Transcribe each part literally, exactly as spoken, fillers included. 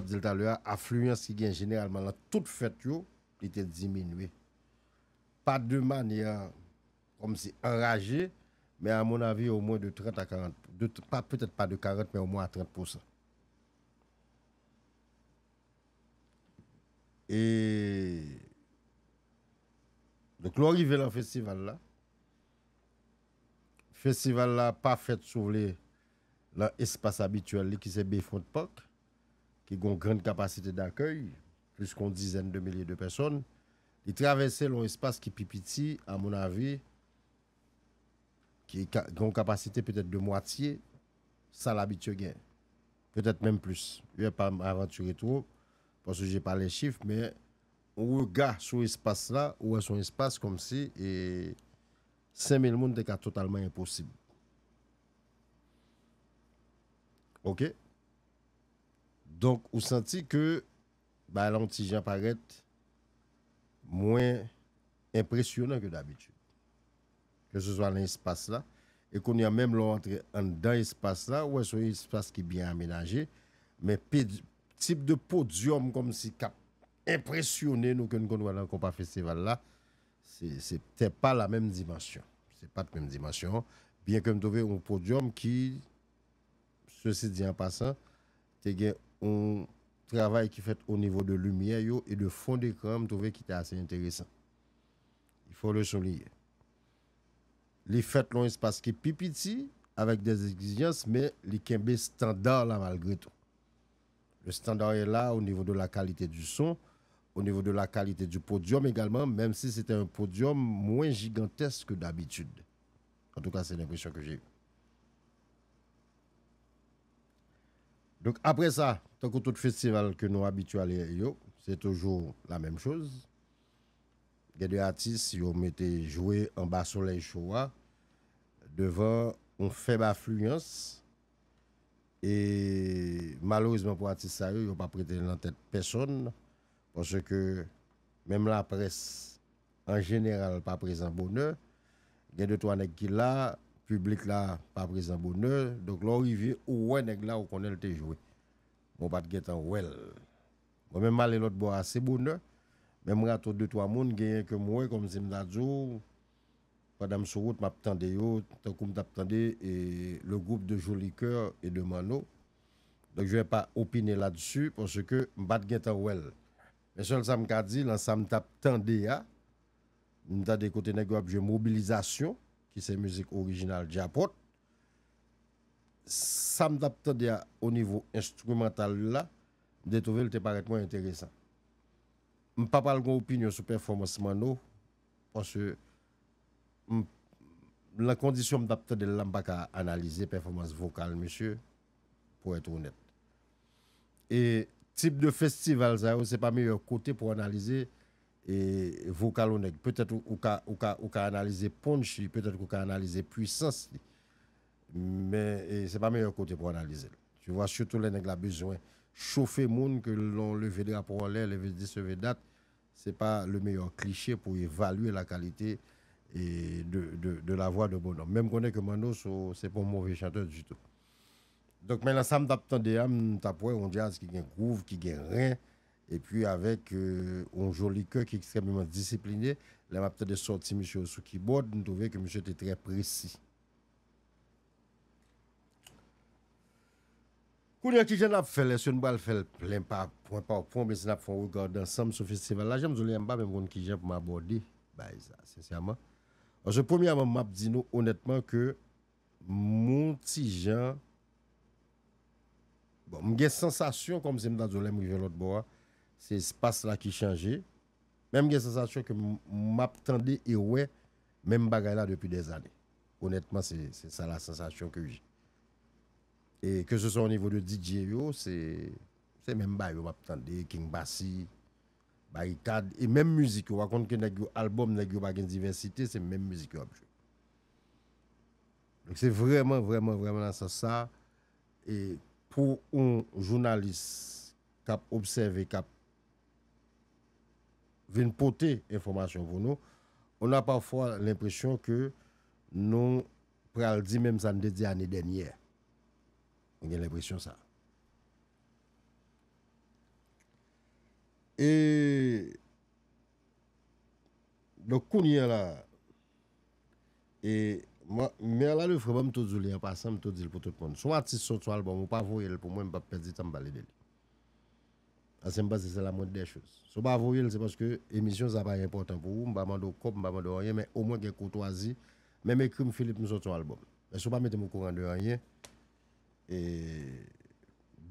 di l talè a, afliyans ki gen jeneralman nan tout fèt yo, li te diminye. Pa de manyè kòmsi anraje, men a mon avi, omwen de trant a karant, de, pa, petèt pa de karant, men omwen a trant pousan. E donk, lè w rive nan festival la, festival la pa fèt, si w vle, nan espas abityèl li, ki se Bayfront Park, ki gen yon grann kapasite dakèy, plis ke yon dizèn de milye de pèsòn. Li travèse yon espas ki pi piti, a mon avi, ki ka, gen yon kapasite petèt de mwatye sa l abitye gen. Petèt menm plis. Je vais pas m'aventurer trop, paske j'ai pas les chiffres, men yon rega sou espas la, ou wè se yon espas kòmsi e senk mil moun te ka totalman enposib. Oke? Donk, ou santi ke bagay la yon ti jan parèt mwen enpresyonan ke dabitid. Ke se swa nan espas la, e kounye a menm lè w antre anndan espas la, ou wè se yon espas ki byen amenaje, men pe-, tip de podyòm kòmsi k ap enpresyone nou ke n konn wè nan konpa festival la, se, se te pa la menm dimansyon. Se pa t menm dimansyon. Byen ke m twouve yon podyòm ki, sesi di an pasan, te gen yon travay ki fèt o nivo de limyè yo e de fon dekran, m twouve ki te ase enteresan. Il faut le souligner. Li fèt nan yon espas ki pi piti, avèk des exigences, men li kenbe estanda la malgre tou. Le standard est là au niveau de la qualité du son, au niveau de la qualité du podium également, même si c'était un podium moins gigantesque que d'habitude. En tout cas, c'est l'impression que j'ai eue. Donk, apre sa, tankou tout festival ke nou abitye ale yo, se toujou la menm choz. Gen de atis yo mete jwe anba solèy cho a, devan yon fèb afliyans. E malerezman pou atis sa yo, yo p ap rete nan tèt pèsonn, paske menm laprès an jeneral pa prezan bonè. Gen de twa nèg ki la, piblik la pa prezan bonè. Donk, lè w rive, ou wè nèg la, ou konnen l te jwe. Men w pa t gentan wè l. Mwen menm, m ale lòt bò a, se bonè. Men m rate de twa moun, genyen ke m wè, kòmsi m ta di w, pandan m sou wout, m ap tande yo, tankou m t ap tande, e, le groupe de Joli Cœur et de Manno. Donk, je vais pas opiner là-dessus, paske m pa t gentan wè l. Men sèl sa m ka di, lan sa m t ap tande a, m tande kote nèg yo ap jwe Mobilizasyon, ki se mizik orijinal Djapòt. Sa m t ap tande a, o nivo enstrimantal li la, m te twouve l te parèt mwen enteresan. M pa pral gen opinyon sou pèfòmans Manno, paske m, nan kondisyon m t ap tande l la, m pa ka analize pèfòmans vokal misye, pou èt onèt. E tip de festival sa yo, se pa meyè kote pou analize, e, vokal yon nèg. Petèt ou, ou ka, ou ka, ou ka analize punch li, petèt ou ka analize pwisans li. Men, e, se pa meyè kote pou analize l. Tu vois, sitou lè nèg la bezwen chofe moun, ke l on leve drapo anlè, leve dis, leve dat, se pa le meilleur cliché pou evalye la kalite, e, de, de, de la voix de bonòm. Men m konnen ke Manno, so, se pa yon move chantè ditou. Donk, men nan sa m t ap tande a, m t ap wè yon djaz ki gen gwouv, ki gen ren, epi avèk, e, yon Joli Cœur ki ekstrèmeman disipline. Lè m ap tande sòti misye yo sou kibòd, m twouve ke misye te trè presi. Kounye a, kijan n ap fè l? Èske n pral fè l plen pa pwen pa pwen, oubyen si n ap fè yon regard ansanm sou festival la? Jan m di w la, m pa menm konn kijan pou m abòde bagay sa, sensèman. Paske, premyèman, m ap di nou onètman ke m on ti jan, bon, m gen sansasyon kòmsi m ta di w lè m rive lòt bò a, se espas la ki chanje. Men m gen sansasyon ke m, m ap tande e wè menm bagay la depi dèzane. Onètman, se, se sa la sansasyon ke j'ai. E ke se swa o nivo de D J yo, se, se menm bagay yo m ap tande, King Bassy, Barikad, e menm mizik yo, w a konn ke nèg yo, albòm nèg yo pa gen divèsite, se menm mizik yo ap jwe. Donk, se vrèman, vrèman, vrèman nan sans sa, e pou yon jounalis k ap obsève, k ap vin pote enfòmasyon pou nou, on a pafwa lenpresyon ke nou pral di menm sa n te di ane dènyè. Mwen gen lenpresyon sa. E, donk, kounye a la, e, mwen, Merla Lefranc, ban m tou di w li an pasan, m tou di l pou tout moun. Si yon atis sot sou albòm, ou pa voye l pou mwen, m p ap pèdi tan m pale de li. Paske m panse se la moindre des choses. Si w pa voye l, se paske emisyon sa pa enpòtan pou ou, m pa mande w kòb, m pa mande w anyen, men omwen gen koutwazi, menm ekri m, Philippe, m sot yon albòm. Men si w pa mete m okouran de anyen, e,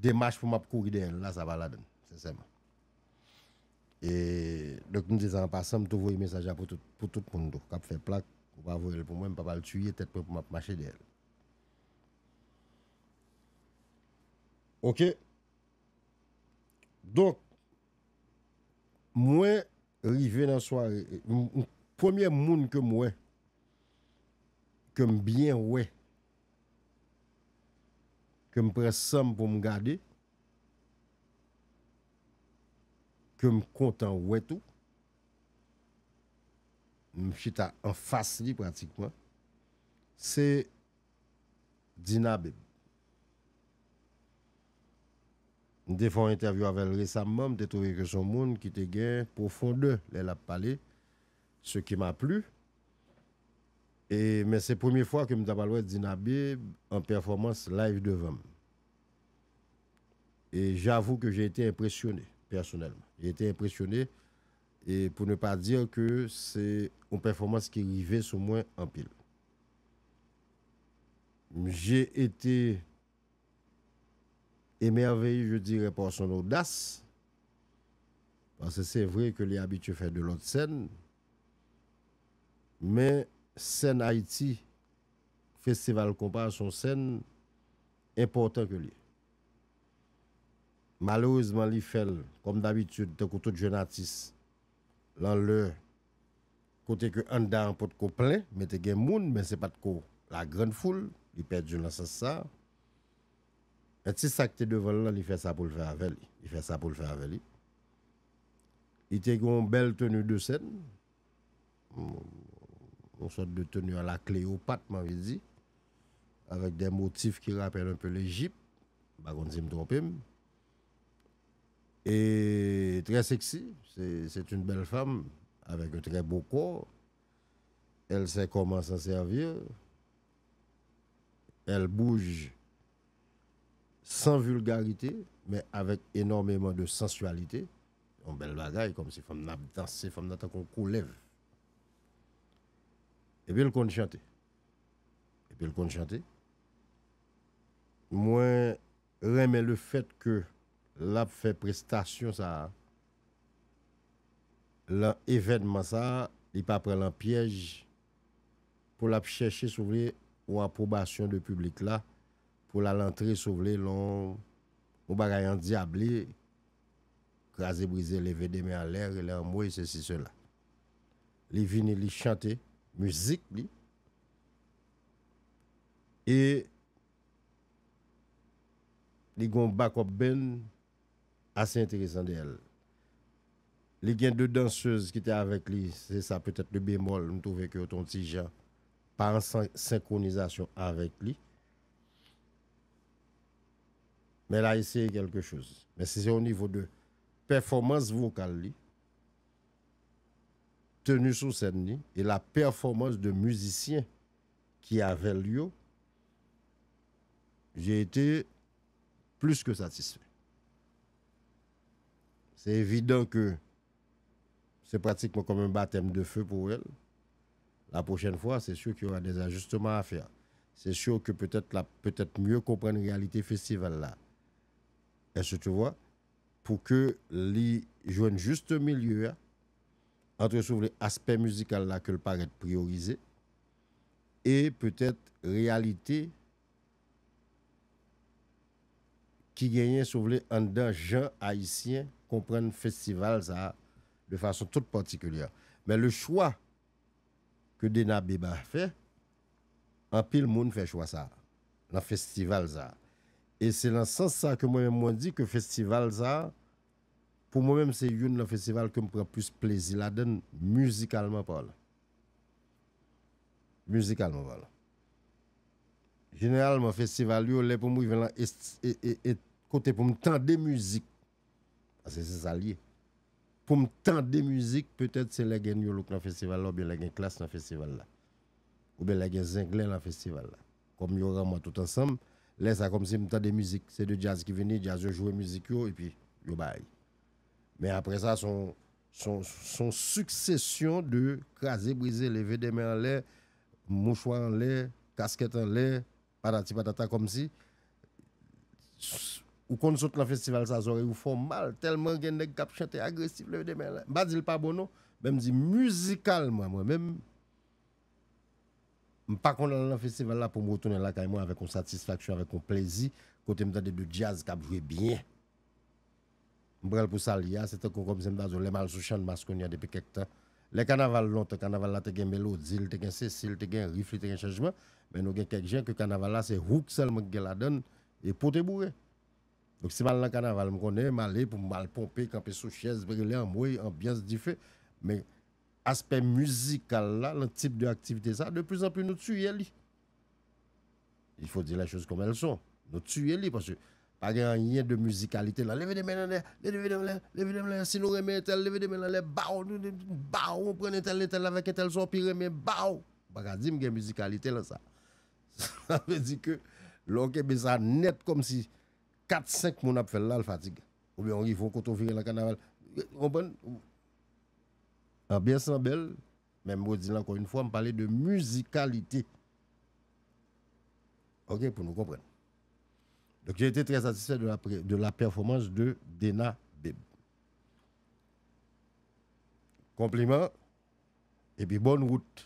demach pou m ap kouri dèyè l la, sa pa ladan l, sensèman. E, donk, m di sa an pasan, m tou voye mesaj la pou tout, pou tout moun tou, k ap fè plak, ou pa voye l pou mwen, m p ap al tiye tèt mwen pou m ap mache dèyè l. Oke? Donk, mwen rive nan sware, m, m, premye moun ke m wè, ke m byen wè, ke m pran san m pou m gade, ke m kontan wè tou, m chita anfas li pratikman, se Dina Babe. M te fè yon entèvyou avè l resamman, m te twouve ke se yon moun ki te gen pwofondè lè l ap pale, ce qui m'a plu. E, men se premye fwa ke m ta pral wè Dina Babe an pèfòmans live devan m. Et j'avoue que j'ai été impressionné, personnellement. J'ai été impressionné, et pour ne pas dire que c'est une performance qui rive sou mwen anpil. J'ai été émerveillé, je dirais, par son audace, parce que c'est vrai que li abitye fè de lòt sèn, men sèn Ayiti, Festival Konpa, se yon sèn enpòtan ke li ye. Malerezman, li fè l, kòm dabitid, tankou tout jèn atis, lan lè kote ke anndan an potko plen, men te gen moun, men se pa t ko la grande foule, li pèdi nan sans sa. Men ti sa k te devan l lan, li fè sa pou l fè avè li. Li fè sa pou l fè avè li. Li te gen yon bèl teni de sèn, yon sòt de teni à la Cléopâtre, m anvi di, avec des motifs qui rappellent un peu l'Égypte. M pa konn si m twonpe m. Et très sexy, c'est, c'est une belle femme avec un très beau corps. Elle sait comment s'en servir. Elle bouge sans vulgarité, mais avec énormément de sensualité. Yon bèl bagay, kòmsi fanm nan ap danse, fanm nan tankou yon koulèv. Epi l konn chante. Epi l konn chante. Mwen renmen le fait que l ap fè prestasyon sa a, lan evènman sa a, li pa pran lan pyèj pou l ap chèche, si w vle, yon apwobasyon de piblik la, pou l al antre, si w vle, lan yon bagay andyable, kraze brize, leve de men anlè, rele anmwey, sesi, sela. Li vini, li chante mizik li, e li gen yon backup band ase enteresan dèyè l. Li gen de dansez ki te avèk li, se sa petèt le bémol, m twouve ke yo te yon ti jan pa an sen-, senkronizasyon avèk li. Men l a eseye kèlke choz. Men si se o nivo de pèfòmans vokal li, teni sou sèn li, e la pèfòmans de mizisyen ki avè l yo, j'ai été plus que satisfait. Se evidan ke se pratikman kòm yon batèm de fe pou Well. La prochaine fois, c'est sûr qu'il y aura des ajustements à faire. C'est sûr que peut-être la, peut-être mieux comprendre réalité festival la. Est-ce que tu vois? Pou ke li jwenn juste milieu a, ant, si w vle, aspè mizikal la ke l parèt priyorize, e petèt reyalite ki genyen, si w vle, anndan jan Ayisyen konprann festival sa a de fason tout patikilyè. Men le chwa ke Dina Babe fè, anpil moun fè chwa sa a, nan festival sa a. E se nan sans sa ke mwen menm mwen di ke festival sa a, pou mwen menm, se youn nan festival ke m pran plis plezi ladan l, mizikalman palan. Mizikalman palan. Jeneralman, festival yo, lè pou m rive lan est-, e, e, e, kote pou m tande mizik, paske se sa l ye. pou m tande mizik, petèt se lè gen New Look nan festival la, oubyen lè gen Klass nan festival la. Oubyen lè gen Zenglen nan festival la. Kòm yo ranman tout ansanm, lè sa kòmsi m tande mizik, se de djaz ki vini, djaz yo jwe mizik yo, epi yo bay. Men apre sa, se yon, se yon, se yon siksesyon de kraze, brize, leve de men anlè, mouchwa anlè, kaskèt anlè, patati patata, kòmsi s- ou konn sot nan festival sa, zòrèy ou fè w mal, tèlman gen nèg k ap chante agresif, leve de men anlè. M pa di l pa bon non, men m di mizikalman, mwen menm, m pa konn al nan festival la pou m retounen lakay mwen avèk yon satisfaksyon, avèk yon plezi, kote m tande de djaz k ap jwe byen. M pran l pou sa l ye a, se tankou kòmsi m ta di w, lè m al sou Channmas kounye a depi kèk tan. Lè kanaval lontan, kanaval la te gen melodi, l te gen sesi, l te gen rif, li te gen chanjman, men nou gen kèk jan ke kanaval la se hook sèlman ki gen ladan l, e pote boure. Donk si m al nan kanaval, m konnen m ale pou m al ponpe, kanpe sou chèz, rele anmwey, anbyans, dife. Men aspè mizikal la, nan tip de aktivite sa, de plus en plus nou tiye li. Il faut dire les choses comme elles sont. Nou tiye li, paske pa gen anyen de mizikalite la. Leve de men anlè, leve de men anlè, leve de men anlè. Si nou renmen entèl, leve de men anlè, baw, nou, nou, baw, ou pran entèl, entèl avèk entèl sa w pi renmen, baw. Ou pa ka di m gen mizikalite lan sa. Sa vle di ke lè w kenbe sa nèt kòmsi kat, senk moun ap fè l la, l fatigan. Oubyen w rive yon kote w vire nan kanaval. Ou konprann? Anbyans lan bèl, men m redi l ankò yon fwa, m pale de mizikalite. Ok, pou nou konprann. Donc, j'ai été très satisfait de la, pré- de la performance de Dena Beb. Konpliman, epi bòn wout.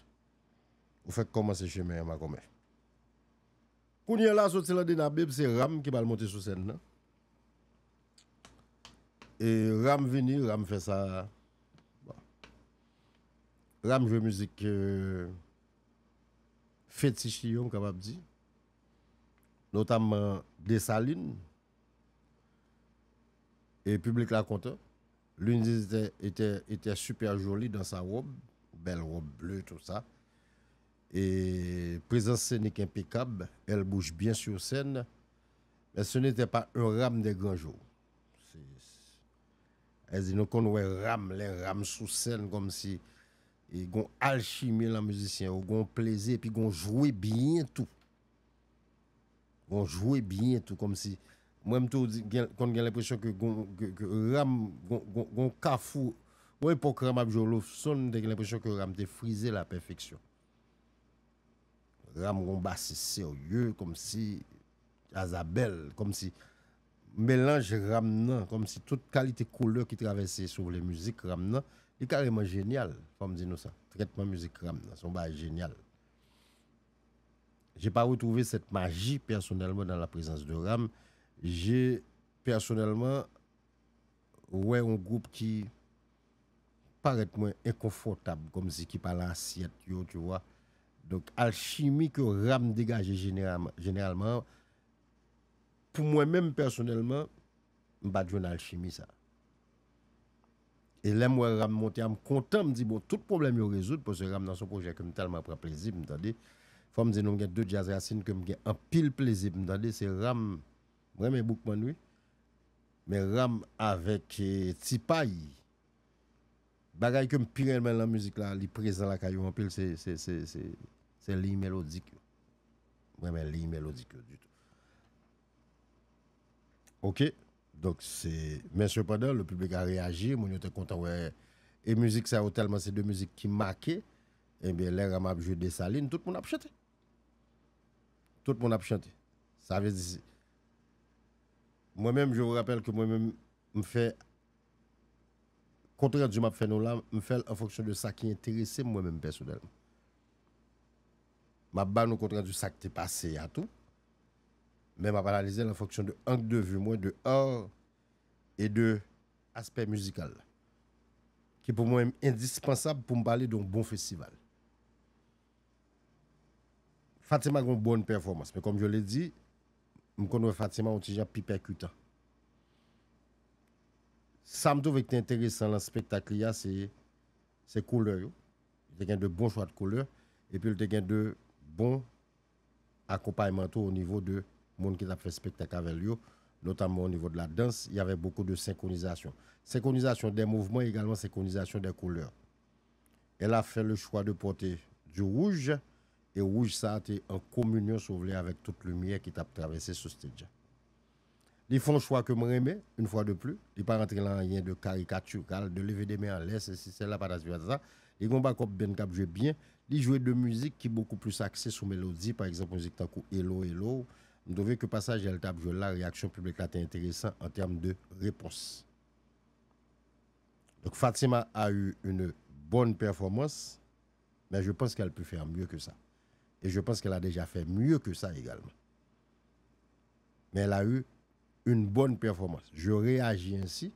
Ou fèk kòmanse chemen an, makomè. Kounye a la, soti lan Dena Beb, se Ram ki pral monte sou sèn nan. E Ram vini, Ram fè sa. Bon. Ram jwe mizik euh, fetich li yo, m kapab di. Notamman Desalin. E piblik la kontan. Lindsay était, était, était super jolie dans sa robe. Bèl wòb ble, tout sa. E prezans senik enpekab. Elle bouge bien sur scène. Mais ce n'était pas un Ram des grands jours. Se, se, nou konn wè Ram, lè Ram sou sèn, kòmsi e gon alchimi lan mizisyen yo, gon plezi, epi gon jwe byen tou. Gon jwe byen tou, kòmsi, mwen m tou di, gen, konn gen lenpresyon ke gon, ke, ke Ram, gon, gon, gon kafou, gon epòk Ram ap jwe Love Song, m te gen lenpresyon ke Ram te frize lapèfeksyon. Ram gon basis serye, kòmsi Azabèl, kòmsi melanj Ram nan, kòmsi tout kalite koulè ki travèse, si w vle, mizik Ram nan, li kareman jenyal, fò m di nou sa. Trètman mizik Ram nan, se yon bagay jenyal. J'ai pas retrouvé cette magie personnellement dans la présence de Ram. J'ai personnellement wè yon gwoup ki parèt mwen enkonfòtab, kòmsi ki pa lan asyèt yo, tu vois. Donk, alchimi ke Ram degaje jeneralman, jeneralman, pou mwen menm pèsonèlman, m pa t jwenn alchimi sa. E lè m wè Ram monte a, m kontan, m di, bon, tout pwoblèm yo rezoud, paske Ram nan se yon pwojè ke m tèlman pran plezi pou m tande. Fò m di nou, m gen de djaz rasin ke m gen anpil plezi pou m tande, se Ram, m renmen Boukman, wi. Men Ram avèk eh, Ti Pay, bagay ke m pi renmen lan mizik la, li prezan lakay yo anpil, se, se, se, se, se liy melodik yo. M renmen liy melodik yo ditou. Ok, donk se, men sepandan, le piblik a reyaji, moun yo te kontan wè, e mizik sa yo tèlman se de mizik ki make, ebyen, lè Ram ap jwe Desalin, tout moun ap chante. Tout moun ap chante. Sa vle di, mwen menm, je vous rappelle que mwen menm, m fè, kont randi m ap fè nou la, m fè l an fonksyon de sa ki enterese m mwen menm pèsonèlman. M ap ba nou kont randi sa k te pase a tou, men m ap analize l an fonksyon de ang de vi mwen, de art e de aspè mizikal la, ki pou mwen endispansab pou m pale de yon bon festival. Fatima gen yon bòn pèfòmans, men kòm je le di, m konn wè Fatima yon ti jan pi pèkitan. Sa m twouve ki te enteresan lan spektak li a, se, se koulè yo. Li te gen de bon chwa de koulè, epi li te gen de bon akonpayman tou o nivo de moun ki t ap fè spektak avè l yo, notamment au niveau de la danse, il y avait beaucoup de synchronisation. Synchronisation des mouvements, également synchronisation des couleurs. Elle a fait le choix de porter du rouge, e wouj sa a te an kominyon, si w vle, avèk tout limyè ki t ap travèse sou stage la. Li fè yon chwa ke mwen renmen, une fois de plus. Li pa rantre nan anyen de karikatiral, de leve de men anlè, sesi, sela, patati patata. Li gen yon bakòp band k ap jwe byen. Li jwe de mizik ki bokou plis akse sou melodi, pa egzanp, mizik tankou Elo Elo. M twouve ke pasaj lè l t ap jwe l la, reyaksyon piblik la te enteresan an tèm de repons. Donc Fatima a eu une bonne performance, mais je pense qu'elle peut faire mieux que ça. Et je pense qu'elle a déjà fait mieux que ça également. Mais elle a eu une bonne performance. Je réagis ainsi,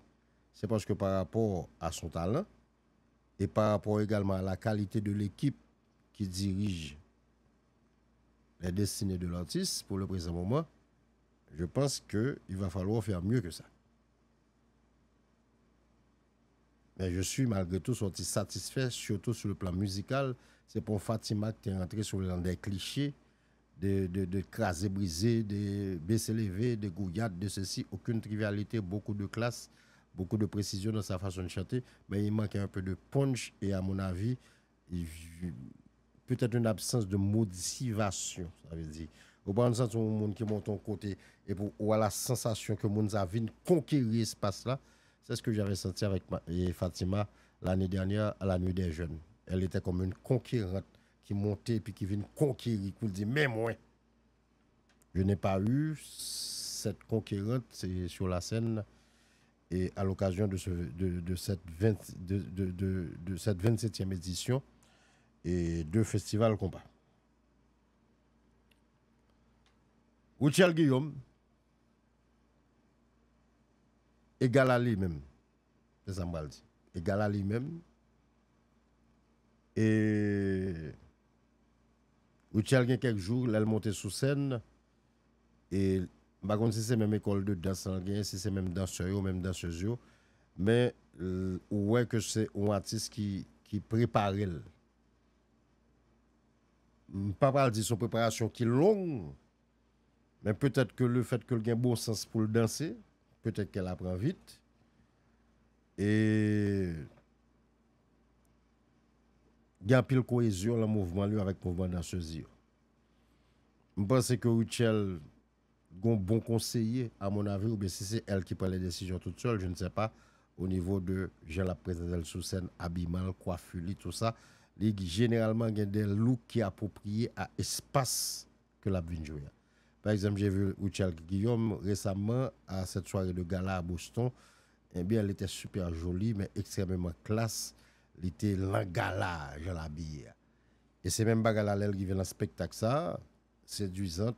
c'est parce que par rapport à son talent et par rapport également à la qualité de l'équipe qui dirige les destinées de l'artiste pour le présent moment, je pense qu'il va falloir faire mieux que ça. Men je suis malgré tout sorti satisfè, surtout sur le plan musical. Se pa yon Fatima ki te rantre sou lan dè kliche, de, de, de kraze brize, de bese leve, de gouyad, de sesi, aucune trivialité, beaucoup de classe, beaucoup de précision dans sa façon de chanter, mais il manquait un peu de punch et à mon avis, il, peut-être une absence de motivation, sa vle di. Ou pa konn santi yon moun ki monte yon kote epi ou a la sansasyon ke moun sa vin konkeri espas la. C'est ce que j'avais senti avec ma- et Fatima l'année dernière à la Nuit des Jeunes. Elle était comme une conquérante qui montait et puis qui vient conquérir, qui dit, mais moi, je n'ai pas eu cette conquérante sur la scène et à l'occasion de, ce, de, de, cette vingt, de, de, de, de cette vingt-septième édition et de Festival Compas. Rutshelle Guillaume, egal a li menm. Se sa m pral di. Egal a li menm. E Rutshelle gen kèk jou, lè l monte sou sèn, e m pa konn si se menm ekòl de dans lan l genyen, si se menm dansè yo, menm dansèz yo, men l- ou wè ke se yon atis ki, ki prepare l. M pa pral di se yon preparasyon ki long, men petèt ke le fèt ke l gen bon sans pou l danse, petèt ke l aprann vit. E gen anpil koyezyon lan mouvman li yo avèk mouvman dansèz yo. M panse ke Rutshelle gon bon konseye, à mon avis, oubyen si se elle qui prend les décisions toute seule, je ne sais pas, au niveau de jan l ap prezante l sou sèn, abiman l, kwafi li, tou sa. Li jeneralman gen de look ki apwopriye a espas ke l ap vin jwe a. Par exemple, j'ai vu Rutshelle Guillaume récemment à cette soirée de gala à Boston. Eh bien, elle était super jolie, mais extrêmement classe. Li te lan gala, jan l abiye a. E se menm bagay la lè l rive nan spektak sa, séduisante,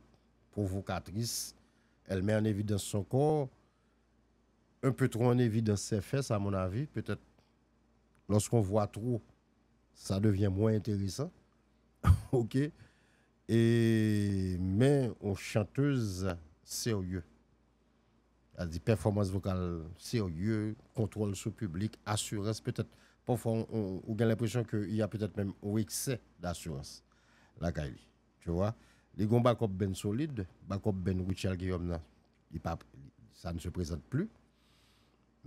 provocatrice, elle met en évidence son corps, un peu trop en évidence ses fesses, à mon avis. Peut-être, lorsqu'on voit trop, ça devient moins intéressant. OK? E, men, yon chanteuse sérieux. Sa di pèfòmans vokal serye, kontwòl sou piblik, asirans, petèt, pafwa, ou, ou, ou gen lenpresyon ke y a petèt menm yon eksè dasirans lakay li. Tu vois? Li gen yon bakòp band solid, bakòp band Rutshelle Guillaume nan, li pa, ça ne se présente plus.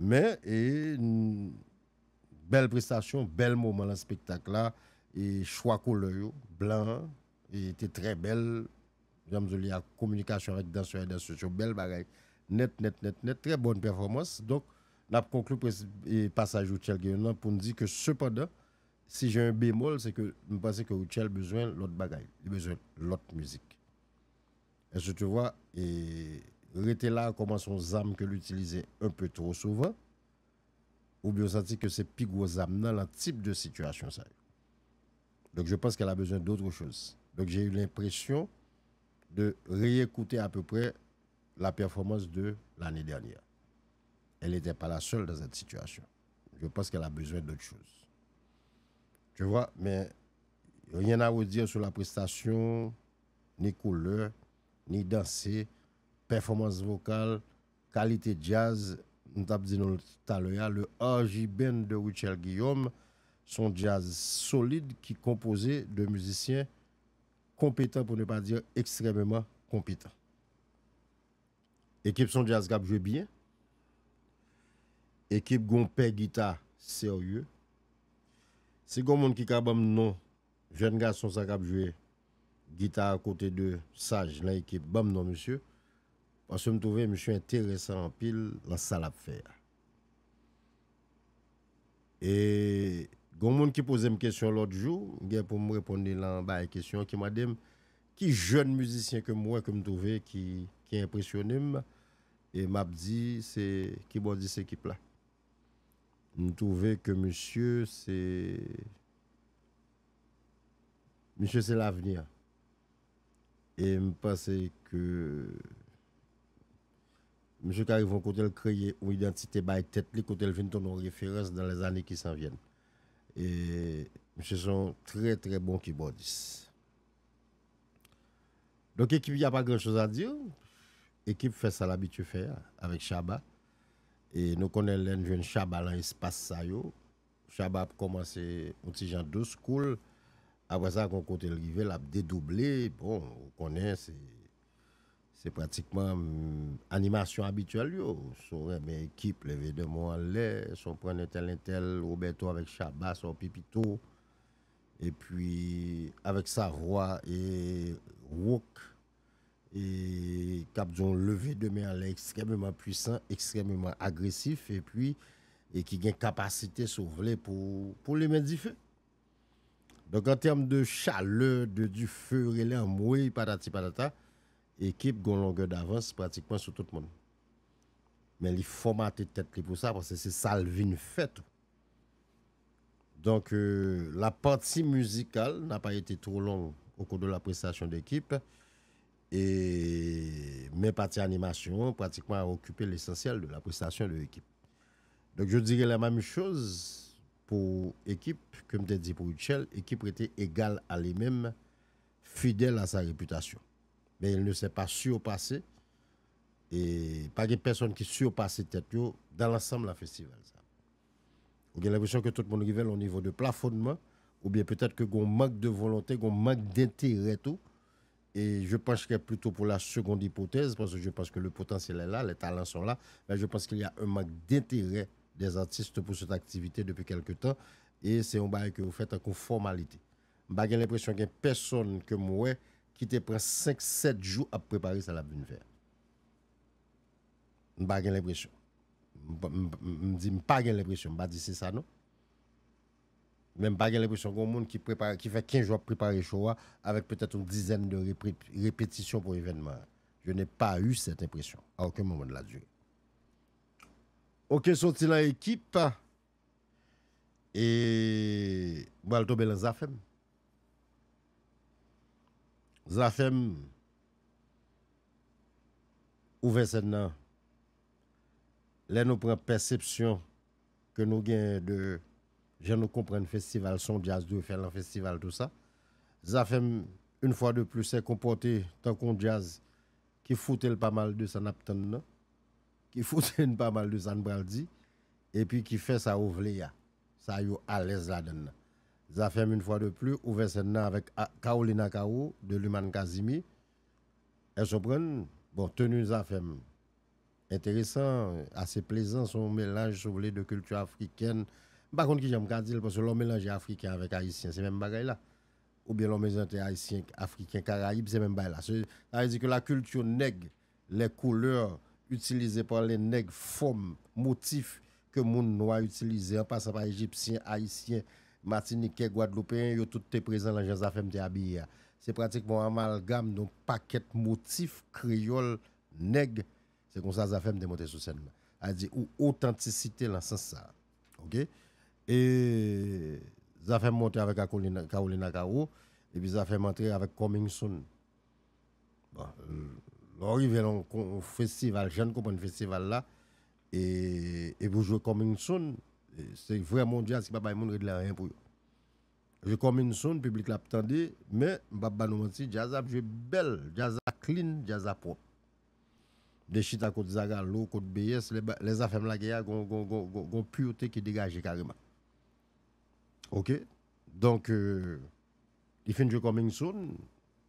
Men, e, n- bèl prestasyon, bèl moman lan spektak la, e chwa koulè yo, blan an, e te trè bèl, jan m di w li a, kominikasyon avèk dansè e dansèz yo, bèl bagay, nèt, nèt, nèt, nèt, trè bòn pèfòmans. Donk, n ap konkli pres- e pasaj Rutshelle Guillaume nan pou n di ke sepandan, si j'ai un bémol, se ke m panse ke Rutshelle bezwen lòt bagay, li bezwen lòt mizik. Est-ce que tu vois? E rete la kòman se yon zam ke l itilize un peu trop souvent, oubyen w santi ke se pi gwo zam nan lan tip de sitiyasyon sa yo. Donc je pense qu'elle a besoin d'autre chose. Donc j'ai eu l'impression de réécouter à peu près la performance de l'année dernière. Elle n'était pas la seule dans cette situation. Je pense qu'elle a besoin d'autre chose. Tu vois, mais rien à redire sur la prestation, ni koulè, ni danse, pèfòmans vokal, kalite djaz, m t ap di nou l talè a, le R J Band de Rutshelle Guillaume, se yon djaz solid ki konpoze de mizisyen konpetan, pou ne pa dire extrêmement konpetan. Ekip s on djaz k ap jwe byen. Ekip gon pè gita serye. Si gon moun ki ka ban m non jèn gason sa k ap jwe gita akote de Saj nan ekip, ban m non misye. Paske m twouve misye enteresan anpil nan sa l ap fè a. E gon moun ki poze m kesyon lòt jou, m gen pou m reponn li nan bay kesyon, ki mande m ki jèn mizisyen ke m wè, ke m twouve ki, ki enpresyone m, e m ap di se kibòdis ekip la. M twouve ke misye se, misye se lavni an. E m panse ke misye ka rive yon kote l kreye yon idantite bay tèt li, kote l vin tounen yon referans dans les années qui s'en viennent. E misye se yon trè, trè bon kibòdis. Donk, ekip y a pa gran choz a di. Ekip fè sa l abitye fè a, avèk Shabba. E nou konnen lè n jwenn Shabba nan espas sa yo, Shabba ap kòmanse yon ti jan dous, cool. Apre sa, gon kote l rive, l ap dedouble. Bon, ou konnen, se, se pratikman, mm, animasyon abityèl yo. Si w renmen ekip, leve de men w anlè, si w pran entèl, entèl, Roberto avèk Shabba, si w Pipito. Epi, avèk sa vwa e wok, e k ap di yon leve de men anlè ekstrèmeman pwisan, ekstrèmeman agresif, epi, e ki gen kapasite, si w vle, pou, pou limen dife. Donk, an tèm de chalè, de dife, rele anmwey, patati patata, ekip gon longè davans pratikman sou tout moun. Men li fòmate tèt li pou sa, paske se sa l vin fè tou. Donc, euh, la partie musicale n'a pas été trop longue au cours de la prestation d'équipe. E, men pati animasyon an, pratikman, a okipe lesansyèl de la prestasyon de ekip. Donk, je dirais la même chose pou ekip, ke m te di pou Rutshelle, ekip rete egal a li menm, fidèl a sa repitasyon. Men il ne s'est pas surpassé, e pa gen pèsonn ki sipase tèt yo dans l'ensemble nan festival sa. Ou gen lenpresyon ke tout moun rive lan nivo de plafonnman, oubyen petèt ke gon mank de volonte, gon mank denterè tou. E je pencherais plutôt pour la seconde hypothèse, parce que je pense que le potentiel est là, les talents sont là, mais je pense qu'il y a un manque d'intérêt des artistes pour cette activité depuis quelque temps, e se yon bagay ke yo fè tankou fòmalite. M pa gen lenpresyon gen pèsonn ke m wè ki te pran senk, sèt jou ap prepare sa l ap vin fè a. M pa gen lenpresyon. M pa- m- m- m di m pa gen lenpresyon, m pa di se sa non. Men m pa gen lenpresyon gen yon moun ki prepare, ki fè kenz jou ap prepare show a, avèk petèt yon dizèn de repre- repetisyon pou evènman an. Je n'ai pas eu cette impression à aucun moment de la durée. Ok, soti lan ekip, e m pral tonbe lan Zafèm. Zafèm ouvè sèn nan. Lè nou pran pèsepsyon ke nou genyen de jan nou konprann festival, se yon djaz dwe fè lan festival, tou sa, Zafèm, une fois de plus, se konpòte tankou yon djaz ki foute l pa mal de sa n ap tann nan, ki foute n pa mal de sa n pral di, epi ki fè sa yo vle a, sa yo alèz ladann nan. Zafèm, une fois de plus, ouvè sèn nan avèk a- Carolina Caro de Luman Kazimi. Èske w konprann? Bon, teni Zafèm enteresan, ase plezan, se yon melanj, si w vle, de kilti afrikèn. M pa konn kijan m ka di l, paske lè w melanje afriken avèk ayisyen, se menm bagay la. Oubyen lè w melanje ayisyen, afriken, karayib, se menm bagay la. Se- Sa vle di ke la kilti nèg, les couleurs utilisées par les nègres, fòm, motif ke moun nwa itilize, an pasan pa ejipsyen, ayisyen, matinikè, gwadloupeyen, yo tout te prezan lan jan Zafèm te abiye a. Se pratikman yon amalgam de yon pakèt motif kreyòl, nèg. Se konsa Zafèm te monte sou sèn nan. Sa vle di yon otantisite lan sans sa. Ok? E Zafèm monte avèk Carolina, Carolina Caro, epi Zafèm antre avèk Coming Soon. Bon, lè w rive lan yon kon- yon festival, jan n konprann festival la, e, epi w jwe Coming Soon, e, se vrèman yon djaz ki pa bay moun red la anyen pou yo. Jwe Coming Soon, piblik la ap tande, men m p ap ba nou manti, djaz ap jwe bèl, djaz la clean, djaz la pwòp. De chita kot Zagalo, kot B S, lè ba- lè Zafèm lage a, gon, gon, gon, gon, gon purete ki degaje kareman. Ok? Donk, euh, li fin jwe Coming Soon,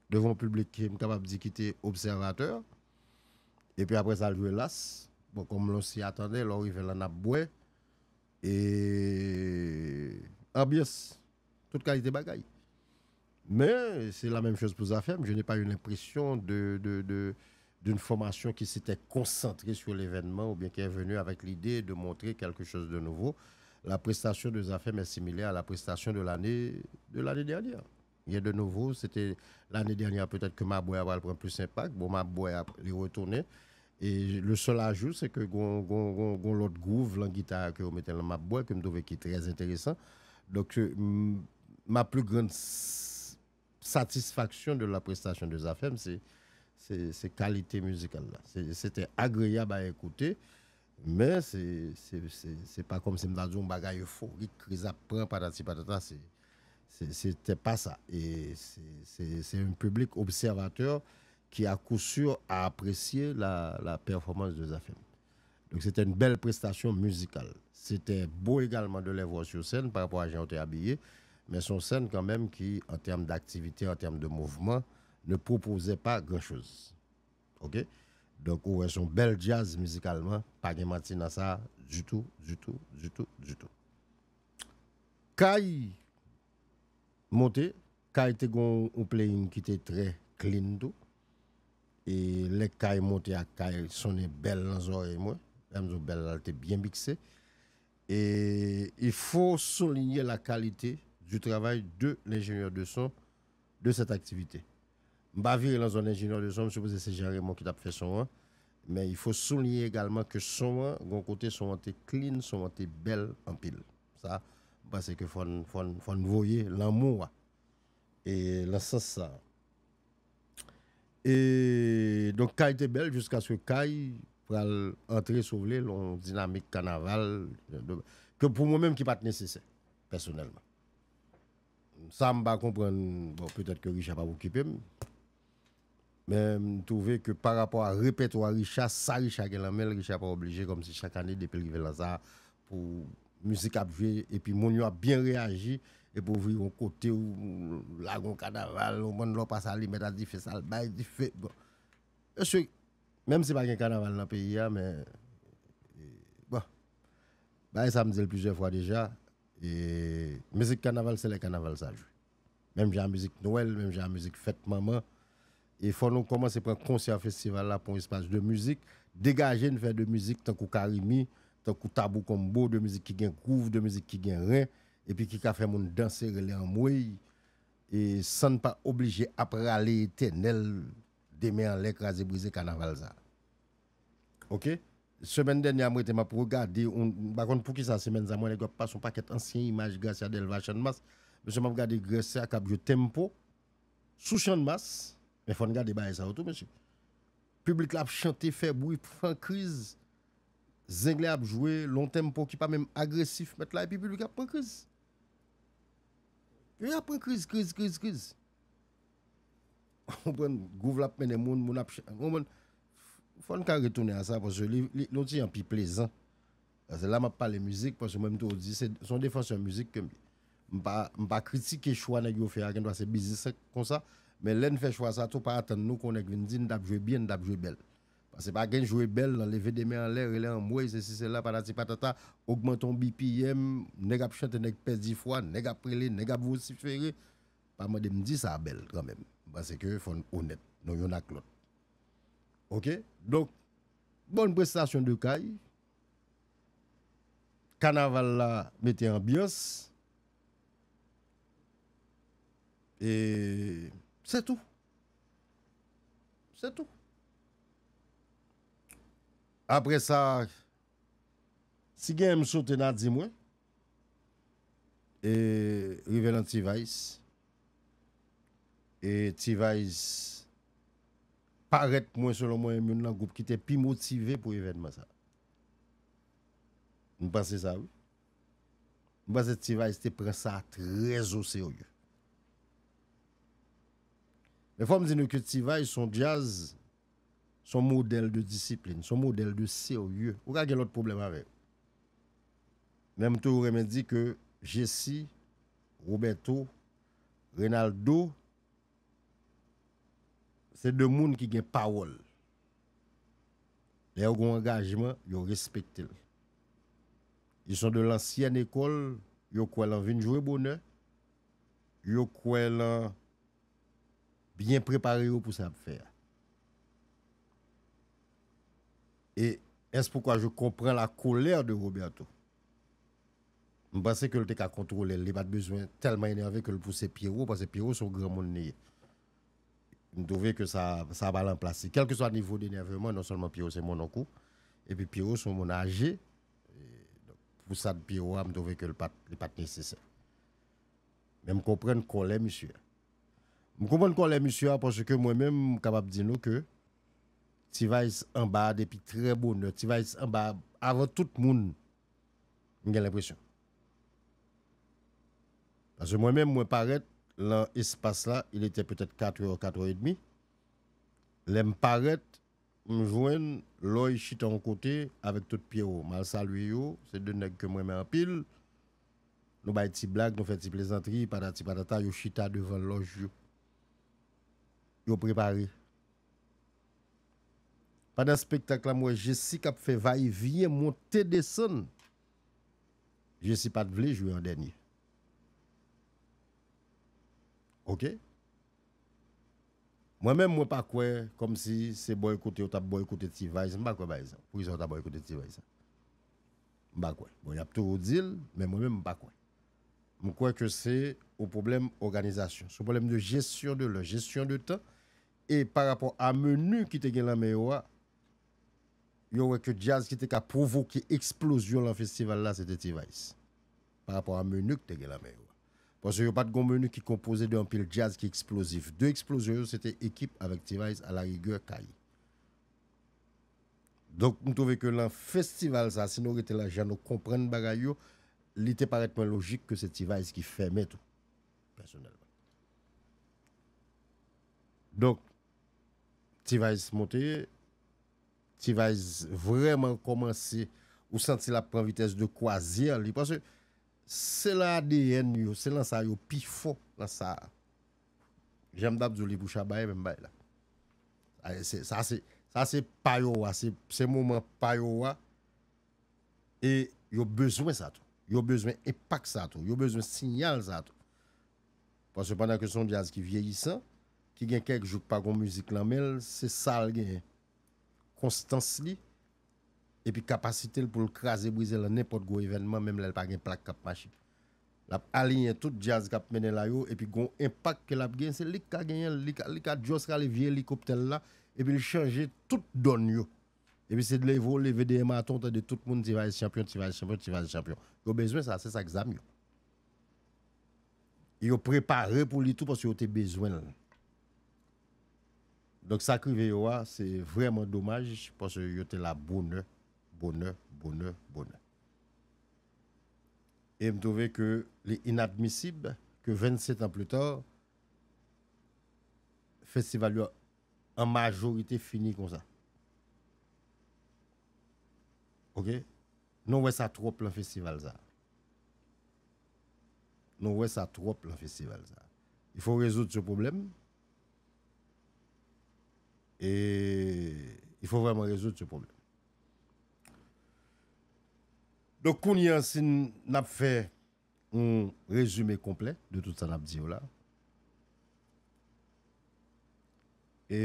devan yon piblik ke m kapab di ki te obsèvatè. Epi apre sa, l jwe las. Bon, kòm lè w si atande, lè w rive la, n ap bwè. E anbyans, tout kalite bagay. Mais c'est la même chose pour Zafèm. Je n'ai pas eu l'impression de, de, de, d'une formation qui s'était concentrée sur l'événement ou bien qui est venue avec l'idée de montrer quelque chose de nouveau. La prestation de Zafèm est similaire à la prestation de l'année de l'année dernière. Rien de nouveau, c'était l'année dernière peut-être que Mabwè a pral pran plis enpak. Bon, Mabwè a li retounen. E le seul ajout, c'est que gon, gon, gon, gon lòt gwouv lan gita ke yo mete lan Mabwè ke m twouve ki trè enteresan. Donk, euh, m- ma plus grande s- satisfaction de la prestation de Zafèm, c'est c'est c'est kalite mizikal la. Se- C'était agréable à écouter, men se se- se- se pa kòmsi m ta di yon bagay eforik, kriz ap pran, patati patata, se se- c'était pas ça. Et c'est c'est- c'est un public observateur qui, à coup sûr, a apprécié la, la performance de Zafèm. Donc, c'était une belle prestation musicale. C'était beau également de les voir sur scène par rapport à jan yo te abiye. Men se yon sèn kanmenm ki, an tèm d'aktivite, an tèm de mouvman, ne proposait pas grand chose. Ok? Donk, ou wè, se yon bèl djaz mizikalman. Pa gen manti nan sa, ditou, ditou, ditou, ditou. Kay monte, Kay te gon yon playing ki te trè clean tou. E lè Kay monte a, Kay sonnen bèl nan zòrèy mwen. Lè m di w bèl la, l te byen mikse. Et il faut souligner la qualité du travail de l'ingénieur de son de cette activité. M pa vire lan zòn enjenyè de son, m sipoze se Jean Raymond ki t ap fè son an. Men il faut souligner également que son an, gon kote son an te clean, son an te bèl anpil. Sa, m panse ke fò n, fò n, fò n voye lanmou a. E lan sans sa. E donk, Kay te bèl jiskaske Kay pral antre, si w vle, lan yon dinamik kanaval, ke pou mwen menm ki pa t nesesè, pèsonèlman. Sa m pa konprann, bon, petèt ke Richard p ap okipe m. Men m twouve ke pa rapò a repètwa Richard, sa Richard gen lan men l, Richard pa oblije kòmsi chak ane depi l rive lan sa pou mizik ap jwe epi moun yo ap byen reyaji epi w vire yon kote w lage yon kanaval, yon bann lè w pase alimèt a dife sa l bay dife. Bon. Mesye, menm si pa gen kanaval nan peyi a, men, e, bon, bagay sa m di l plizyè fwa deja, e, mizik kanaval se lè kanaval sa jwe. Menm jan a mizik Nwèl, menm jan a mizik fèt manman. E fò nou kòmanse pran konsyans festival la pou yon espas de mizik. Degaje n fè de mizik tankou Karimi, tankou Tabou Combo, de mizik ki gen gwouv, de mizik ki gen ren, epi ki ka fè moun danse, rele anmwey, e san n pa oblije ap rale etènèl, de men anlè, kraze brize kanaval sa. Ok? Semèn dènyè a, m rete m ap regade, m pa konn poukisa semèn sa, mwen nèg yo ap pase yon pakèt ansyen imaj Gracia Delva Channmas. Mesye, m ap gade Gracia k ap jwe tempo sou Channmas. Men fò n gade bagay sa yo tou, mesye. Piblik la ap chante, fè bri, pran kriz. Zengle ap jwe, lon tempo ki pa menm agresif, mèt la, epi piblik ap pran kriz. Piblik ap pran kriz, kriz, kriz, kriz. Ou konprann? Gwouv la ap mennen moun, moun ap ch-, ou konprann? Fò n ka retounen a sa, paske li, li, li yon ti jan pi plezan. Paske la m ap pale mizik, paske mwen m toujou di, se, se yon defansè mizik ke m ye. M pa, m pa kritike chwa nèg yo fè a, gendwa se biznis konsa, men lè n fè chwa sa tou, pa atann nou ke yon nèg vin di n t ap jwe byen, n t ap jwe bèl. Paske pa gen jwe bèl nan leve de men anlè, rele anmwey, sesi, sela, patati patata, ogmante yon B P M, nèg ap chante, nèg pèdi fwa, nèg ap rele, nèg ap vosifere. Pa mande m di sa bèl kanmenm. M panse ke fò n onèt, nou youn ak lòt. Ok? Donk, bòn prestasyon de Kay. Kanaval la mete anbyans. E se tou. Se tou. Apre sa, si gen m sote, n a di mwen. E rive nan T-Vice. E T-Vice parèt mwen, selon mwen, youn nan gwoup ki te pi motive pou evènman sa. M panse sa, wi. M panse T-Vice te pran sa trè o serye. Men fò m di nou ke T-Vice se yon djaz, se yon modèl de disiplin, se yon modèl de serye. Ou ka gen lòt pwoblèm avè l. Men m toujou renmen di ke Jesi, Roberto, Reynaldo, se de moun ki gen pawòl. Lè yo gen yon angajman, yo respekte l. Ils sont de l'ancienne école, yo kwè lan vin jwe bonè, yo kwè lan byen prepare yo pou sa y ap fè a. E est-ce pourquoi je comprends la colère de Roberto? M panse ke l te ka kontwole l, li pa t bezwen tèlman enève ke l pouse Pierrot, paske Pierrot se yon granmoun li ye. M twouve ke sa, sa pa lan plas li. Kèlkeswa nivo denèveman, non sèlman Pierrot se mononk ou, epi Pierrot se yon moun aje, e, donk, pou sa de Pierrot a, m twouve ke l pa t, li pa t nesesè. Men m konprann kòlè misye a. M konprann kòlè misye a paske mwen menm, m kapab di nou ke T-Vice anba a depi trè bonè. T-Vice anba a avan tout moun, m gen lenpresyon. Paske mwen menm, mwen parèt lan espas la, il était peut-être quatre heures, quatre heures et demie. Lè m parèt, m jwenn Loy chita yon kote avèk tout Pierrot. M al salye yo, se de nèg ke m renmen anpil. Nou bay ti blag, nou fè ti plezantri, patati patata, yo chita devan lòj yo. Yo prepare. Pandan espektak la, m wè Jesi k ap fè vayevyen, monte, desann. Jesi pa t vle jwe an dènye. Oke? Mwen menm, mwen pa kwè kòmsi se bòykote yo t ap bòykote T-Vice. M pa kwè bagay sa. Poukisa yo ta bòykote T-Vice sa? M pa kwè. Bon, y ap toujou di l, men mwen menm, m pa kwè. M kwè ke se yon pwoblèm òganizasyon. Se yon pwoblèm de jesyon de lè, jesyon de tan. E pa rapò a meni ki te gen lan men yo a, yo wè ke djaz ki te ka pwovoke eksplozyon lan festival la, se te T-Vice. Pa rapò a meni ki te gen lan men yo a. Paske yo pa t gon meni ki konpoze de anpil djaz ki eksplozif. De eksplozyon yo, se te Ekip avèk T-Vice, alarigè, Kayi. Donk, m twouve ke lan festival sa, si nou rete lan jan nou konprann bagay yo, li te parèt mwen lojik ke se T-Vice ki fèmen tou, pèsonèlman. Donk, T-Vice monte, T-Vice vrèman kòmanse, ou santi l ap pran vitès de kwazyè li, paske se lan A D N yo, se lan sa yo pi fò, lan sa. Jan m t ap di w li pou Shabba, e menm bagay la. Sa se, sa se, sa se pa yo a, se, se moman pa yo a. E yo bezwen sa tou. Yo bezwen enpak sa tou. Yo bezwen siyal sa tou. Paske pandan ke se yon djaz ki vyeyisan, ki gen kèk jou k pa gon mizik lan men l, se sa l genyen. Konstans li, epi kapasite l pou l kraze brize lan nenpòt gwo evènman, menm lè l pa gen plak k ap mache. L ap aliyen tout djaz k ap mennen la yo, epi gon enpak ke l ap gen, se li k ka genyen l, li ka, li ka just rale vye elikoptè l la, epi l chanje tout dòn yo. Epi se leve w leve dèyè maton, w tande tout moun T-Vice chanpyon, T-Vice chanpyon, T-Vice chanpyon. Yo bezwen sa, se sa k zam yo. Yo prepare pou li tou paske yo te bezwen l. Donk sa k rive yo a, se vrèman domaj paske yo te la bonè, bonè, bonè, bonè. E m twouve ke li inadmisib ke vennsetan pli ta, festival yo an majorite fini konsa. Oke? Nou wè sa twòp lan festival sa. Nou wè sa twòp lan festival sa. Il faut résoudre ce problème. Et il faut vraiment résoudre ce problème. Donk, kounye a, si n ap fè yon rezime konplè de tout sa n ap di yo la. E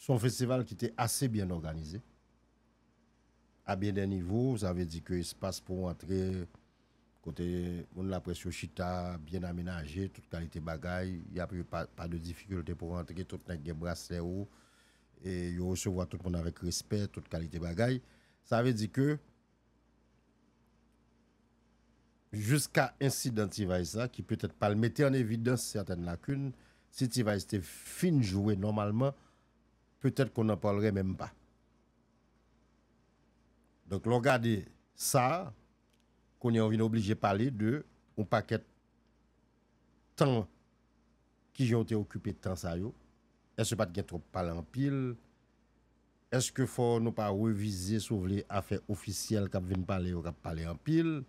se yon festival ki te ase byen òganize. A byen dè nivo, sa vle di ke espas pou w antre, kote moun laprès yo chita, byen amenaje, tout kalite bagay, y ap pa, pa de difikilte pou w antre, tout nèg gen braslè yo, e yo resevwa tout moun avèk respè, tout kalite bagay. Sa vle di ke jiska ensidan T-Vice la, ki petèt pral mete an evidans sètèn lakin, si T-Vice te fin jwe nòmalman, petèt qu'on n'en parlerait même pas. Donk, lè w gade sa, kounye a w vin oblije pale de yon pakèt tan, kijan w te okipe tan sa yo? Èske pa t gen twòp pale anpil? Èske fò nou pa revize, si w vle, afè ofisyèl k ap vin pale yo, k ap pale anpil?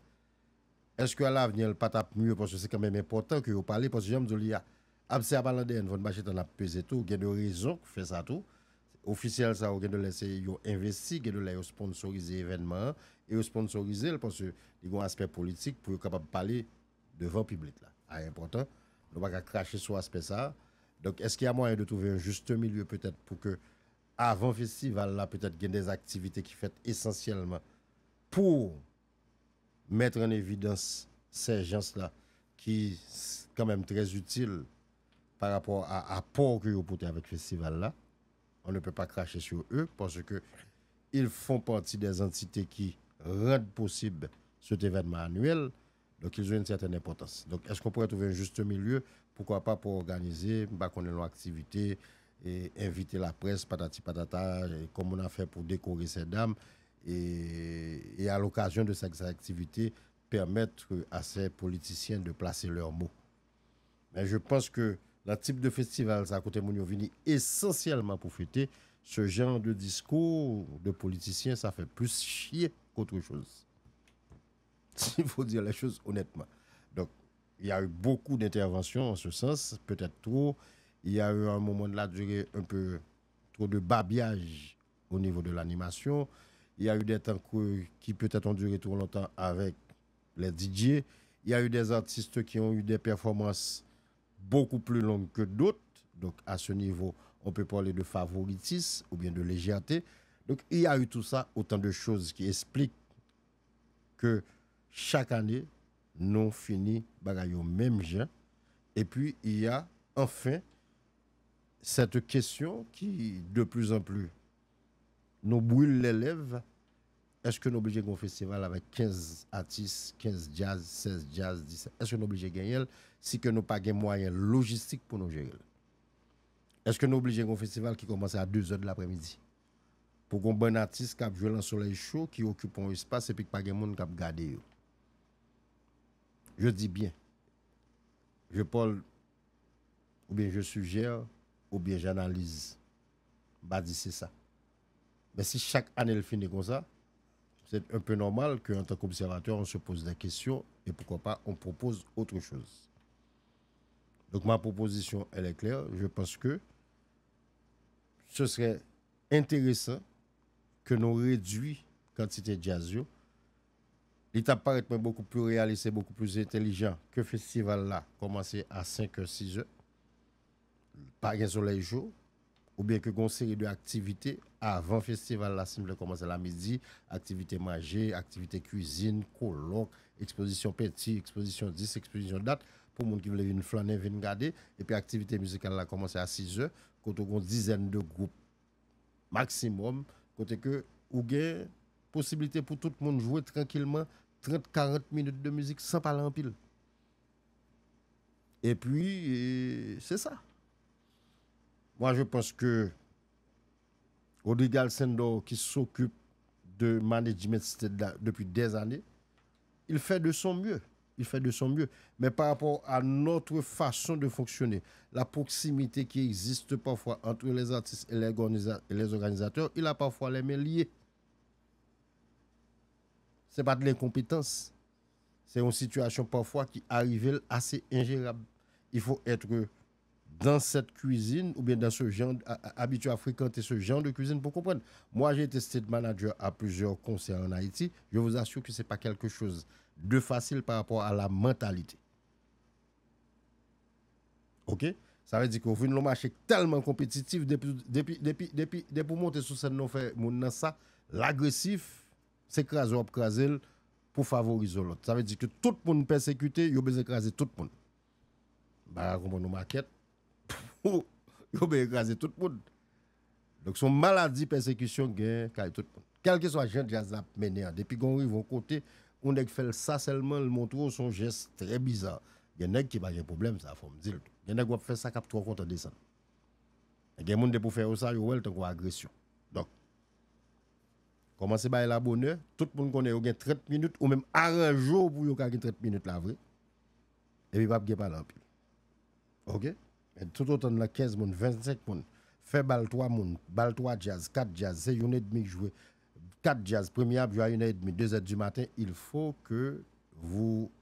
Èske alavni, l pa t ap mye, paske se kanmenm enpòtan ke yo pale, paske jan m di w li a, Abse a pa landèyè, fò n pa chita n ap peze tou. Gen de rezon k fè sa tou. Ofisyèl sa yo gen de lè se yo envesti, gen de lè yo sponsorize evènman an, e yo sponsorize l paske li gen yon aspè politik pou yo kapab pale devan piblik la. Sa enpòtan. Nou pa ka krache sou aspè sa a. Donk, èske y a mwayen de trouve yon juste milieu petèt pou ke avan festival la, petèt gen de aktivite ki fèt esansyèlman pou mettre en évidence ces gens-là qui s- quand même très utiles par rapport à apport que yo pote avec festival là. On ne peut pas cracher sur eux parce que ils font partie des entités qui rendent possible cet événement annuel. Donc ils ont une certaine importance. Donc est-ce qu'on pourrait trouver un juste milieu? Pourquoi pas pour organiser, m pa konnen, yon aktivite, e envite laprès, patati patata, e comment on a fait pour décorer ces dames, et, et à l'occasion de cette activité, permettre à ces politiciens de placer leurs mots. Mais je pense que le type de festival, ça, kote moun yo vini essentiellement pour fêter, ce genre de discours de politiciens, ça fait plus chier qu'autre chose. Il faut dire les choses honnêtement. Donc, il y a eu beaucoup d'interventions en ce sens, peut-être trop. Il y a eu un moment de la durée un peu trop de babillage au niveau de l'animation. Il y a eu des temps que- qui peut-être ont duré trop longtemps avec les D J. Il y a eu des artistes qui ont eu des performances beaucoup plus longues que d'autres. Donc, à ce niveau, on peut parler de favoritisme ou bien de légèreté. Donc, il y a eu tout ça, autant de choses qui expliquent que chaque année, nous finissons bagay yo menm jan. Et puis, il y a enfin cette question qui, de plus en plus, nous brûle les lèvres. Èske nou oblije gen yon festival avèk kenz atis, kenz djaz, sèz djaz, disèt? Èske nou oblije genyen l si ke nou pa gen mwayen lojistik pou nou jere l? Èske nou oblije gen yon festival ki kòmanse a de zè de lapremidi? Pou gen yon bann atis k ap jwe nan solèy cho, ki okipe yon espas epi k pa gen moun k ap gade yo? Je dis bien, je parle, ou bien je suggère, ou bien j'analyse. M pa di se sa. Men si chak ane l fini konsa, c'est un peu normal que, en tant qu'observateur, on se pose des questions et pourquoi pas on propose autre chose. Donc ma proposition, elle est claire. Je pense que ce serait intéressant que nou redwi kantite djaz yo. Li t ap parèt mwen beaucoup plus réaliste et beaucoup plus intelligent que festival la kòmanse a senk è, sis è. Pa gen solèy cho, oubyen ke gen yon seri de aktivite avan festival la, si m vle kòmanse la midi, aktivite manje, aktivite kwizin, kolòk, ekspozisyon penti, ekspozisyon dis, ekspozisyon dat, pou moun ki vle vin flannen, vin gade, epi aktivite mizikal la kòmanse a sis è, kote w gen yon dizèn de gwoup maksimòm, kote ke ou gen posiblite pou tout moun jwe trankilman trant, karant minit de mizik san pale anpil. Epi, e, se sa. Moi, je pense que Rodrigue Alcindor, qui s'occupe de management stage là depuis des années, il fait de son mieux. Il fait de son mieux. Mais par rapport à notre façon de fonctionner, la proximité qui existe parfois entre les artistes et les organisa-, et les organisateurs, il a parfois les mains liées. Se pa de lenkonpetans. Se yon sitiyasyon pafwa ki arive l ase enjerab. Il faut être dans cette cuisine ou bien dans ce genre, a- a- habitué à fréquenter ce genre de cuisine pour comprendre. Moi, j'ai été stage manager à plusieurs concerts en Haïti. Je vous assure que c'est pas quelque chose de facile par rapport à la mentalité. OK? Sa vle di ke w vin nan yon mache tèlman konpetitif, depi, depi, depi, depi, depi w monte sou sèn nan, w fè moun nan sa, l agresif, se kraze w ap kraze l pou favorize yon lòt. Sa vle di ke tout moun pèsekite, yo bezwen kraze tout moun. M pa ka konprann yon makèt pou yo bezwen kraze tout moun. Donk, se yon maladi pèsekisyon k gen kay tout moun. Kèlkeswa jan djaz la ap mennen an, depi gen yon rive yon kote, yon nèg fè l sa sèlman, l montre w se yon jès trè biza. Gen nèg ki pa gen pwoblèm sa, fò m di l tou. Gen nèg w ap fè sa k ap twò kontan desann. Gen moun depi w fè yo sa, yo wè l tankou agresyon. Donk, kòmanse bay la bonè, tout moun konnen yo gen trant minit, ou menm aranje w pou yo ka gen trant minit la vre. Epi p ap gen pale anpil. OK? Men toutotan n nan kenz moun, vennsenk moun, fè bal twa moun, bal twa djaz, kat djaz, se youn edmi k jwe, kat djaz, premye a ap jwe a une heure et demie, deux heures du matin, il faut que vous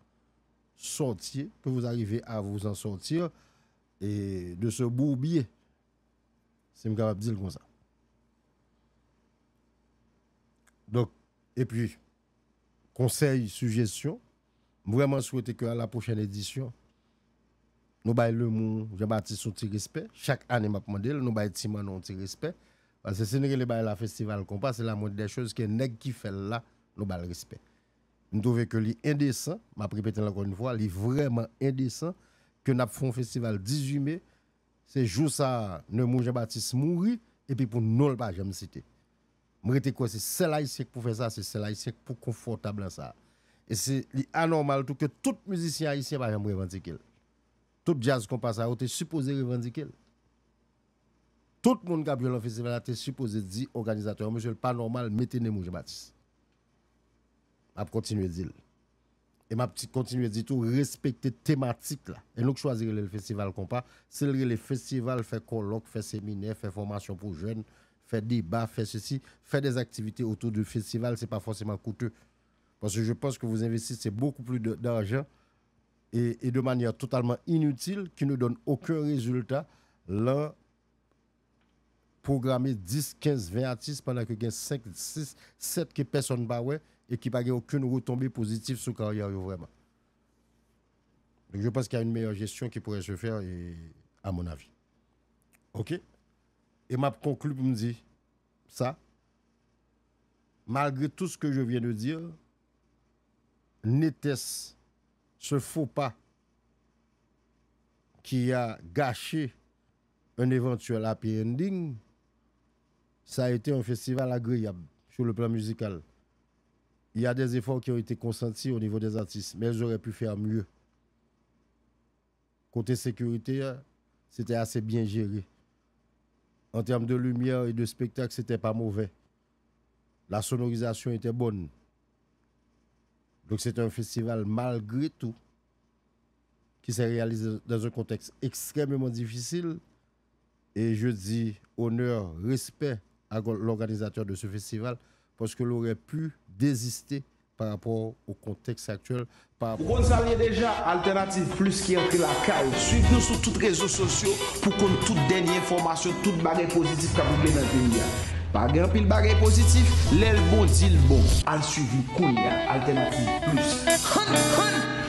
sortiez, que vous arrivez à vous en sortir e, de se bourbier, si m kapab di l konsa. Donk, epi, konsèy, sijesyon, m vrèman swete ke a la pwochèn edisyon, nou bay Lemou Jean Baptiste yon ti respè. Chak ane, m ap mande l, nou bay Ti Manno yon ti respè. Paske si n rele bagay la festival konpa, se la moindre des choses ke nèg ki fè l la, nou ba l respè. M twouve ke li endesan, m ap repete l ankò yon fwa, li vrèman endesan ke n ap fè yon festival dizuit me, se jou sa a, Nemours Jean Baptiste mouri, epi pou non l pa janm site. M rete kwè se sèl Ayisyen k pou fè sa, se sèl Ayisyen k pou konfòtab nan sa. E se, li anòmal tou ke tout mizisyen ayisyen pa janm revandike l. Tout djaz konpa sa yo te sipoze revandike l. Tout moun k ap jwe nan festival la te sipoze di òganizatè yo, mesye, l pa nòmal, mete Nemours Jean Baptiste. M ap kontinye di l. E m ap ti-, kontinye di tou, respekte tematik la. E nou k chwazi rele l festival konpa, si l rele festival, fè kòlòk, fè seminè, fè fòmasyon pou jèn, fè deba, fè sesi, fè des activités autour du festival, se pa fòseman koute. Parce que je pense que vous investissez beaucoup plus de, d'argent et, et de manière totalement inutile, qui ne donne aucun résultat, lan pwograme dis, kenz, ven atis pandan ke gen senk, sis, sèt ke pèsonn pa wè e ki pa gen okenn retonbe pozitif sou karyè yo vrèman. Donc, je pense qu'il y a une meilleure gestion qui pourrait se faire, et, à mon avis. OK? E m ap konkli pou m di sa. Malgré tout ce que je viens de dire, n'était-ce ce faux pas qui a gâché un éventuel happy ending, ça a été un festival agréable sur le plan musical. Il y a des efforts qui ont été consentis au niveau des artistes, mais ils auraient pu faire mieux. Kote sekirite a, se te ase byen jere. An tèm de limyè e de spektak, se te pa move. La sonorisation était bonne. Donc, c'est un festival, malgré tout, qui s'est réalisé dans un contexte extrêmement difficile. Et je dis honneur, respect à l'organisateur de ce festival, parce que l'aurait pu désister par rapport au contexte actuel, par rapport... Ou konn sa l ye deja, Alternative Plus ki antre lakay ou. Swiv nou sou tout rezo sosyo pou konn tout dènye enfòmasyon, tout bagay pozitif k ap rive nan peyi a. Pa gen anpil bagay pozitif, lè l bon, di l bon. Al swiv li kounye a, Alternative Plus. Hann, hann!